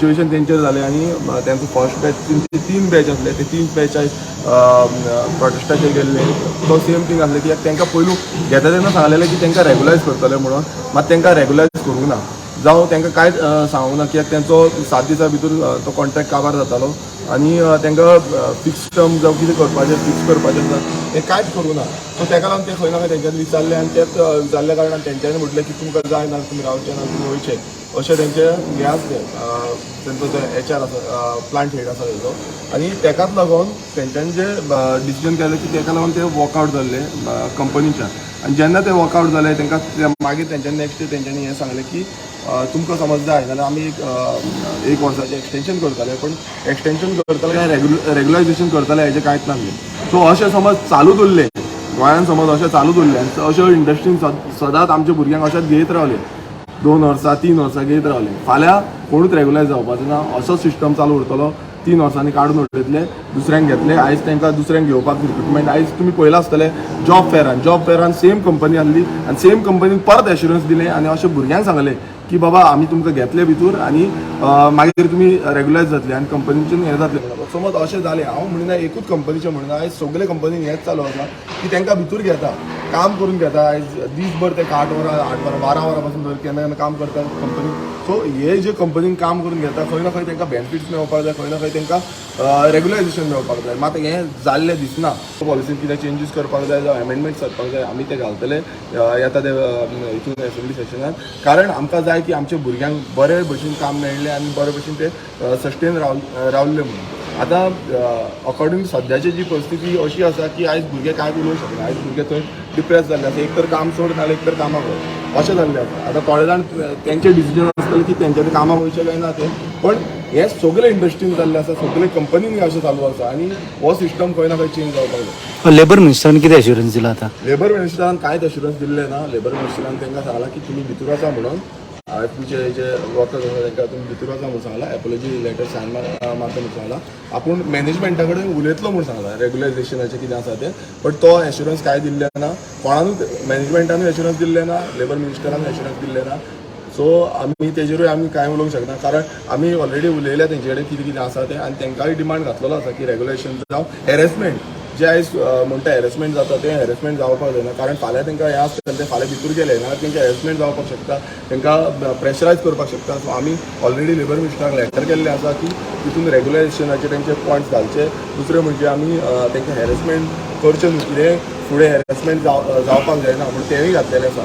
Situation तेंचेर जालें आनी तेंचो फर्स्ट बॅच, तेंचे तीन बॅच आसले, ते तीन बॅच आयज प्रोटेस्टाचेर गेल्ले. तो सेम थींग आसलें कित्याक तांकां पयलू घेता तेन्ना सांगलेलें की तांकां रेगुलायज करतले म्हणून, मात तांकां रेगुलायज करूंक ना जावं तांकां कांयच सांगूंक ना, कित्याक तेंचो 7 दिसां भितर तो कॉन्ट्रॅक्ट काबार जातालो आनी तांकां फिक्स टर्म जावं कितें करपाचें, फिक्स करपाचें आसा, तें कांयच करूं ना. सो ताका लागून ते खंय ना खंय तेंच्यांनी विचारलें आनी तेच विचारल्या कारणान तेंच्यांनी म्हटलें की तुमकां जाय ना तुमी रावचे, ना तुमी वयचे, अशें तेंचें हें आसलें. तेंचो जो एचआर आसा, प्लांट हेड आसा तेजो, आनी तेकाच लागून तेंच्यांनी जे डिसिजन केलें की तेका लागून ते वॉकआवट जाल्ले कंपनीच्यान. आनी जेन्ना ते वॉकआवट जाले, तांकां मागीर तेंच्यांनी नेक्स्ट डे तेंच्यांनी हें सांगलें की तुमकां समज जाय जाल्यार आमी एक वर्साचें एक्सटेंशन करतले, पण एक्सटेंशन करतले काय रेगुलायजेशन करतले हेजें कांयच नासलें. सो अशें समज चालूच उरलें गोंयान, समज अशें चालूच उरलें आनी अश्यो इंडस्ट्रीन सदांच आमच्या भुरग्यांक अशेंच घेयत रावले, 2 वर्सां, 3 वर्सां घेयत रावले, फाल्यां कोणूच रेगुलायज जावपाचो ना. असो सिस्टम चालू उरतलो. 3 वर्सांनी काडून उडयतले, दुसऱ्यांक घेतले. आयज तांकां दुसऱ्यांक घेवपाक रिक्रुटमेंट आयज तुमी पळयलां आसतलें जॉब फेरान सेम कंपनी आहली आनी सेम कंपनीन परत एश्युरन्स दिलें आनी अशें भुरग्यांक सांगलें की बाबा, आमी तुमकां घेतले भितूर आनी मागीर तुमी रेगुलायज जातले आनी कंपनीच्यान हें जातलें म्हणून. समज अशें जालें, हांव म्हणिना एकूच कंपनीचें म्हणिना, आयज सगळे कंपनीन हेंच चालू आसा की तांकां भितूर घेता, काम करून घेता. आयज दीसभर ते 8 वरां, 8 वरां, 12 वरां पासून धर केन्ना केन्ना काम करता कंपनी. सो हे जे कंपनीन काम करून घेता, खंय ना खंय तांकां बेनिफिट्स मेळपाक जाय, खंय ना खंय तांकां रेगुलायजेशन मेळपाक जाय. मात हें जाल्लें दिसना. पॉलिसीन कितें चेंजीस करपाक जाय जावं अमेंडमेंट्स करपाक जाय, आमी ते घालतले येता ते हितून असेंब्ली सेशनान, कारण आमकां जाय की आमच्या भुरग्यांक बरे भशेन काम मेळ्ळें आनी बरे भशेन ते सस्टेन रावले म्हणून. आतां अकॉर्डिंग सद्याची जी परिस्थिती अशी आसा की आयज भुरगे कांयच उलोवंक शकना. आयज भुरगे थंय डिप्रेस जाल्ले आसा. एक तर काम सोड, नाल्यार एक तर कामाक वच, अशें जाल्लें आसा. आतां थोडे जाण तेंचे डिसिजन आसतलें की तेंच्यांनी कामाक वयचें काय ना तें, पण हें सगळें इंडस्ट्रीन जाल्लें आसा, सगळे कंपनीन अशें चालू आसा आनी हो सिस्टम खंय ना खंय चेंज जावपाक जाय. लेबर मिनिस्टरान कितें एश्युरन्स दिला आतां? लेबर मिनिस्टरान कांयच एश्युरन्स दिल्लें ना. लेबर मिनिस्टरान तांकां सांगलां की तुमी भितर वचा म्हणून. तुमचे जे वर्कर्स आसा तांकां तुमी भितर वचा म्हणून सांगलां. एपोलॉजी लेटर सायन मारता म्हणून सांगलां. आपूण मॅनेजमेंटा कडेन उलयतलो म्हणून सांगलां रेगुलायजेशनाचें कितें आसा तें, बट तो एश्युरन्स कांय दिल्लें ना कोणानूच. मॅनेजमेंटानूय एश्युरन्स दिल्लें ना, लेबर मिनिस्टरानूय एश्युरन्स दिल्लें ना. सो आमी तेजेरूय आमी कांय उलोवंक शकना, कारण आमी ऑलरेडी उलयल्या तेंचे कडेन कितें कितें आसा तें आनी तांकांय डिमांड घातलेलो आसा की रेगुलेशन जावं, हॅरेसमेंट जे आयज म्हणटा हॅरेसमेंट जाता, तें हॅरेसमेंट जावपाक जायना, कारण फाल्यां तांकां हें आसतलें, ते फाल्यां भितूर गेले नाल्यार तांकां हॅरेसमेंट जावपाक शकता, तांकां प्रेशरायज करपाक शकता. सो आमी ऑलरेडी लेबर मिनिस्टराक लेटर केल्लें आसा की तितून रेगुलायजेशनाचे तेंचे पॉयंट्स घालचे. दुसरें म्हणजे आमी तांकां हॅरेसमेंट करचें न्हू, कितें फुडें हॅरेसमेंट जावपाक जायना म्हणून तेंय घातलेलें आसा.